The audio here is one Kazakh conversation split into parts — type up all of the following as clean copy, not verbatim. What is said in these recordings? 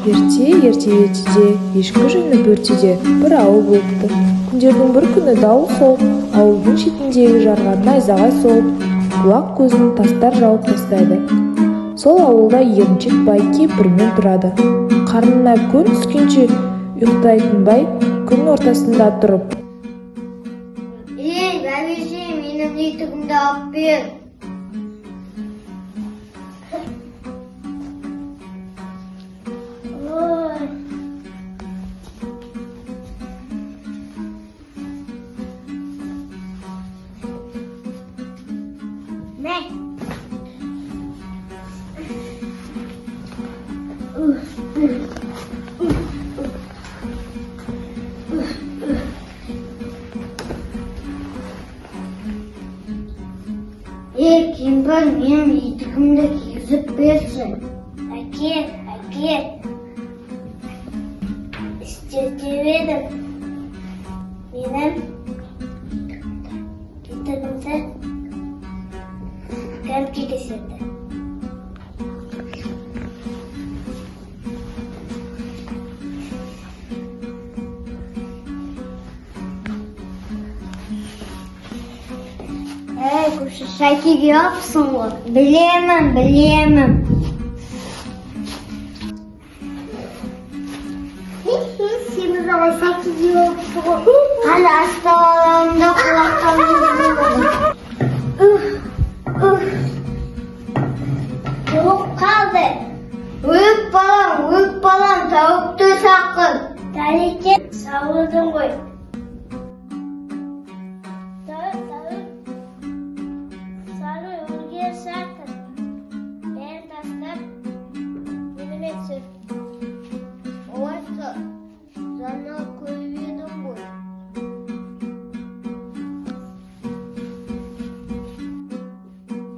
Ерте-ерте ертеде, ешкі жүні бөртеде бір ауыл болыпты. Күндердің бір күні дауыл соғып, ауылдың шетіндегі жарға найзағай соғып, бұлақ көзін тастар жауып тастайды. Сол ауылда Еріншек бай кемпірмен тұрады. Қарнына көн түскенше ұйықтайтын бай күн ортасында тұрып: Ей, бәбеше, менің етігімді алып бер. Ой. Мә. Ей, кемпір, менің етігімді кигізіп берші. Әке, әке. Істетіп едім. Менің етігімді кім кигізеді? Ей, көрші, шай киге алыпсың ғой. Білемін, білемін. Семіз ағай, шай киге алыпсың ғой. Қазір астау аламын да құлақтарымды. Уф, уф. Толып қалды. Өліп балам, өліп балам, тәуіпті шақыр. Дәреке, сауылдың ғой. Тәуіп, тәуіп. Сары өрге шақыр. Бәрін тастап, менімен түсір. Ойсы, жаңа көріп едім ғой.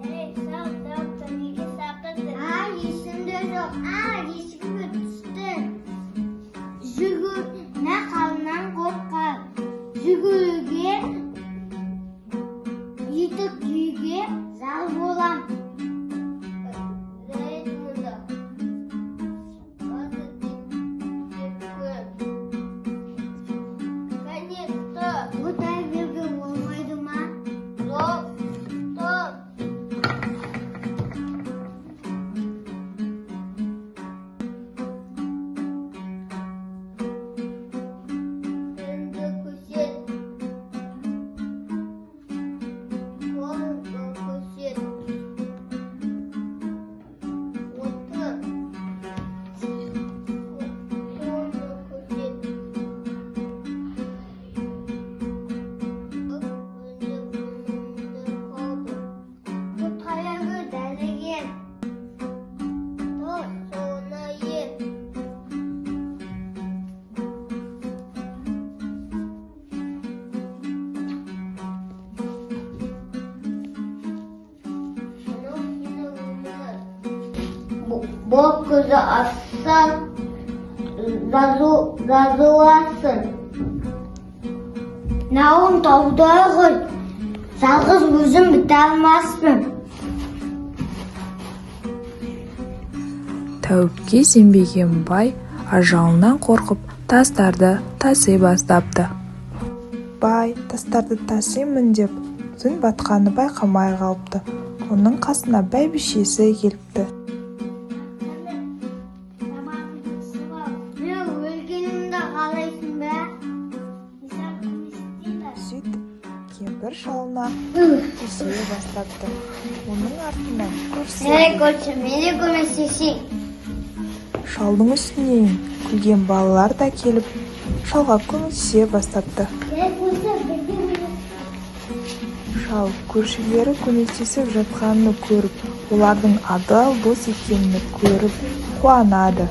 Ей, сау, тәуіпті неге шақырдың? А, есімде жоқ. А, есіме түсті. Жүгір, мә қалынан қорқар. Жүгіруге, етік киюге зар болам. Жарайды онда. Қазір деп көр. Кәне, тұр. Отай беруге болмайды ма? Жоқ, тұр. Тіліңді көрсет. Қолыңды көрсет. Отыр. Қолыңды көрсет. Енді мұрнымды қалды. Бұл таяғы дәрігер. Тұр, соңына ер. Анау сені өмір. Бұл көзі ашсаң, жазыласың. Науым таудай ғой. Жалғыз өзім біте алмаспын. Тәуіпке сенбеген бай ажалынан қорқып, тастарды таси бастапты. Бай тастарды тасимын деп түн батқанын байқамай қалыпты. Оның қасына бәйбішесі келіпті. Мен өлгенімді қалайсың ба? Сөйтіп, кемпір шалына тиісе бастапты. Оның артынан көршісі Ей, көрші, мен де көмектесейін. Шалдың үстінен күлген балалар да келіп, шалға көмектесе бастапты. Ей, көрші, бірге. Шал көршілері көмектесіп жатқанын көріп, олардың адал дос екенін көріп қуанады.